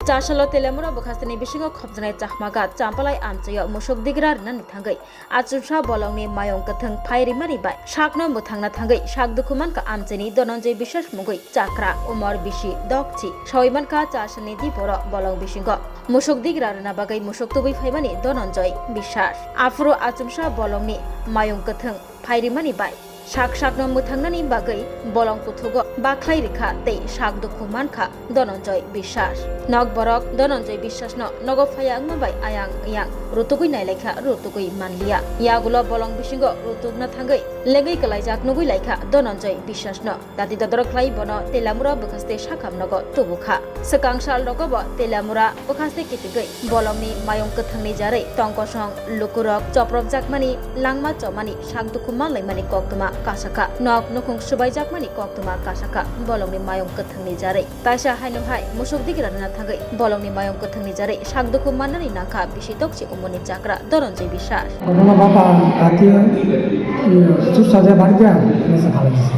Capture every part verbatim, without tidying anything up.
Chasalo Telemura bwkhasteni bisingo khopjaknai Chakmagat Champalai amchaio musuk digra rwnani thangwi achuksa bolongni mayung kwthwng phai rimani bai sakno mwthangna thangwi sak dukhu mankha amchaini Dhananjay Biswas mungwi chakra, umor bisi dokchi. Sawi mankha Chasalni diporo bolong bisingo musuk digra rwna bagwi musuk tubui phaimani Dhananjay Biswas. Aphuru achuksa bolongni mayung kwthwng phai rimani bai sak sakno mwthangnani bagwi bolong kuthugo bakhlai rikha tei sak dukhu mankha Dhananjay Biswas. Nok borok Dhananjay Biswasno nogo phaiya wngma bai ayang oyang rutugwi nailaikha, rutugwi manliya. Yagulo bolong bisingo rutukna thangwi lengwi kwlaijak nugwi laikha Dhananjay Biswasno. Dati dodorok khlai bono Telamura bwkhaste sakham nogo tubukha. Swkang sal rogo bo Telamura bwkhaste kitigwi bolongni mayung kwthangni jarwi tongkosong lukurok chopropjakmani, langma chomani, sak dukhu manlaimani koktwma kasakha. Nok nukhung swbaijakmani koktwma kasakha bolongni mayung kwthangni jarwi. Taisa haino hai musuk digra rwna thangwi bolongni mayung kwthangni jarwi sak dukhu mannani nangkha bisi dokchi umorni chakra Dhananjay Biswas. ঘটনা বাবা রাতে, ইয়ে, চুর সাজা বাড়িতে আর মেসে ফালাই দিছে।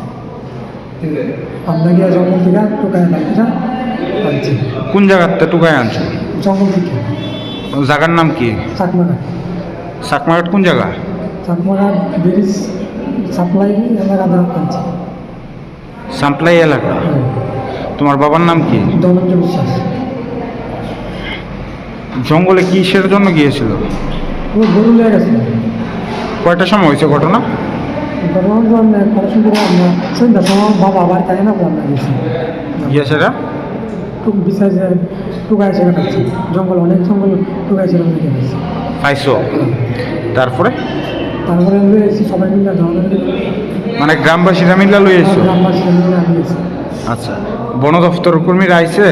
আমরা গিয়া জঙ্গল থেকে টোকায় বাইকটা আনছি। কোন জায়গাতে টোকায় আনছো? জঙ্গল থেকে। ও জায়গার নাম কি? চাকমাঘাট। চাকমাঘাট কোন জায়গা? চাকমাঘাট ব্রিজ সাপ্লাই এলাকা আনছি। সাপ্লাই এলাকা। হ্যাঁ। তোমার বাবার নাম কি? ধনঞ্জয় বিশ্বাস। জঙ্গলে কিসের জন্য গিয়েছিল? ও গরু নিয়ে গেছিল। কয়টার সময় হয়েছে ঘটনা? ঘটনা তো আমরা পড়াশোনা করে আমরা সন্ধ্যার সময় বাবা বাড়ি থাকে না, আমরা গেছি। গিয়েছে এরা? টুক বিশাল যে টুকাই ছিল খাচ্ছি, জঙ্গল, অনেক জঙ্গল টুকাই ছিল, অনেকে খাচ্ছি। পাইছো? তারপরে? তারপরে আমরা এসে সবাই মিলে ধরাধরি। মানে গ্রামবাসীরা মিলে লই এসো? গ্রামবাসীরা মিলে আমি এসে। আচ্ছা, বন দপ্তর কর্মীরা আইছে?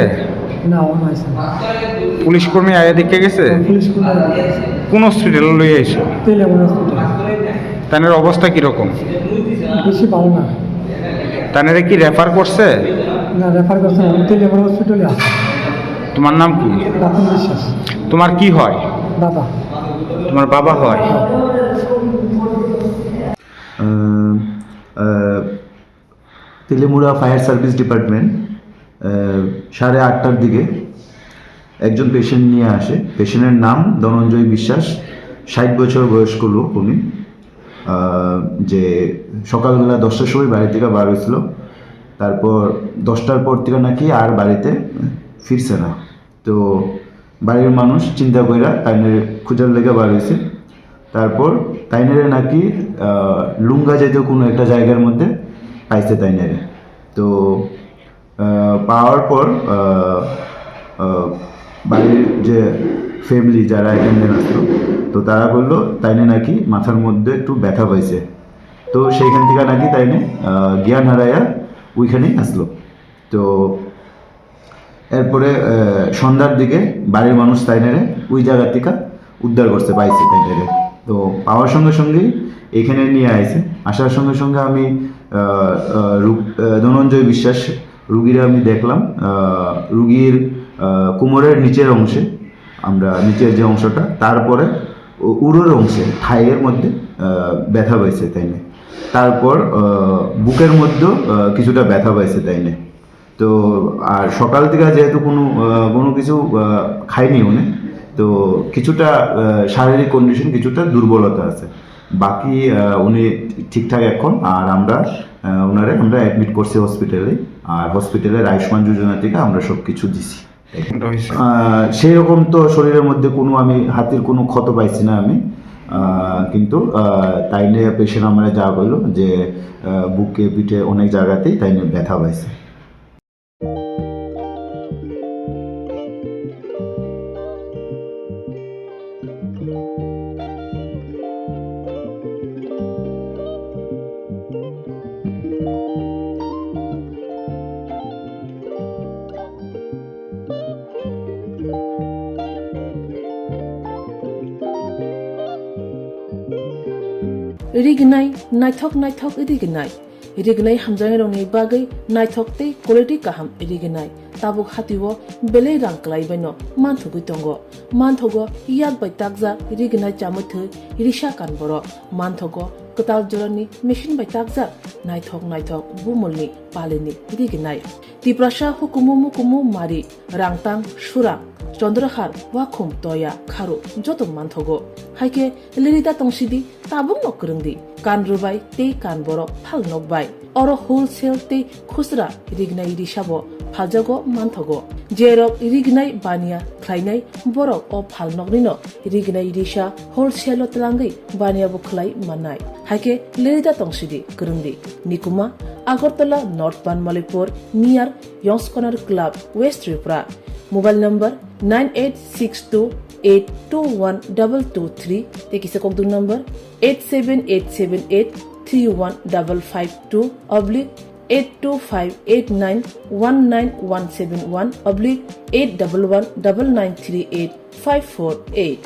না, ওরা আইছে না। পুলিশ কর্মী আয়া দেখে গেছে? হ্যাঁ, পুলিশ কর্মী আয়া দেখে গেছে। কোন হসপিটালে লই আইছো? তেলিয়ামুড়া হসপিটাল। তাদের অবস্থা কিরকম? বেশি ভালো না। তাদের কি রেফার করছে? না, রেফার করছে না, তেলিয়ামুড়া হসপিটালে আছে। তোমার নাম কি? রাতুল বিশ্বাস। তোমার কি হয়? বাবা। তোমার বাবা হয়? আহ, আহ, তেলিয়ামুড়া ফায়ার সার্ভিস ডিপার্টমেন্ট, আহ, সাড়ে আটটার দিকে একজন পেশেন্ট নিয়ে আসে। পেশেন্টের নাম ধনঞ্জয় বিশ্বাস, ষাট বছর বয়স্ক লোক উনি। আহ, যে সকালবেলা দশটার সময় বাড়ি থেকে বার হয়েছিল, তারপর দশটার পর থেকে নাকি আর বাড়িতে ফিরছে না। তো বাড়ির মানুষ চিন্তা কইরা তাইনের খুঁজার লেগে বার হইছে। তারপর তাইনেরে নাকি, আহ, লুঙ্গা জাতীয় কোনো একটা জায়গার মধ্যে পাইছে তাইনেরে। তো, আহ, পাওয়ার পর, আহ, আহ, বাড়ির যে ফ্যামিলি যারা অ্যাটেন্ডেন্ট আসলো, তো তারা বললো তাইনে নাকি মাথার মধ্যে একটু ব্যথা পাইছে। তো সেইখান থেকে নাকি তাইনে, আহ, জ্ঞান হারাইয়া ওইখানেই আসলো। তো এরপরে, আহ, সন্ধ্যার দিকে বাড়ির মানুষ তাইনারে ওই জায়গা থেকে উদ্ধার করছে, পাইছে তাইনারে। তো পাওয়ার সঙ্গে সঙ্গেই এখানে নিয়ে আইছে। আসার সঙ্গে সঙ্গে আমি, আহ, আহ, রু-, আহ, ধনঞ্জয় বিশ্বাস রুগীরা আমি দেখলাম, আহ, রুগীর, আহ, কোমরের নিচের অংশে, আমরা নিচের যে অংশটা, তারপরে উ-, উরুর অংশে, থাইয়ের মধ্যে, আহ, ব্যথা পাইছে তাইনে। তারপর, আহ, বুকের মধ্যেও, আহ, কিছুটা ব্যথা পাইছে তাইনে। তো আর সকাল থেকে যেহেতু কোনো, আহ, কোনো কিছু, আহ, খায়নি উনি, তো কিছুটা, আহ, শারীরিক কন্ডিশন কিছুটা দুর্বলতা আছে। বাকি, আহ, উনি ঠিকঠাক এখন। আর আমরা, আহ, ওনারে আমরা অ্যাডমিট করছি হসপিটালে। আর হসপিটালের আয়ুষ্মান যোজনা থেকে আমরা সব কিছু দিছি। কোনটা হয়েছে? আহ, সেই রকম তো শরীরের মধ্যে কোনো, আমি হাতির কোনো ক্ষত পাইছি না আমি। আহ, কিন্তু, আহ, তাইনে পেশেন্ট আমরা যা বললো যে, আহ, বুকে পিঠে অনেক জায়গাতেই তাইনে ব্যথা পাইছে। Rignai, naithok naithok rignai. Rignai hamjaknairokni bagwi naithok tei quality kaham rignai. Tabuk hatio belai rang kwlaibaino manthogwi tongo. Manthogo yak bai takjak rignai chamwi thwi risa kan borok. Manthogo kwtal jorani machine bai takjak naithok naithok bumulni palini rignai. Tiprasa hukumu mukumu mari, rangtang, surang, chondrahar, wakhum, toya, kharu joto manthogo. Haikhe lirida tongsidi, tabukno kwrwngdi, kan rwbai tei kan borok phalnok bai. Oro wholesale tei khusra rignai risabo phaljago manthogo. Jerok rignai baniya khlainai borok o phalnoknino rignai risa wholesale-o twlangwi baniya bo khlai mannai. Haikhe lirida tongsidi, kwrwngdi. Nikuma, Agartala North Banmalipur, near Yong's Corner Club, West Tripura. Mobile number nine eight six two eight two one double two three, tei kisa kokduk number eight seven eight seven eight three one double five two oblique eight two five eight nine one nine one seven one oblique eight double one double nine three eight five four eight.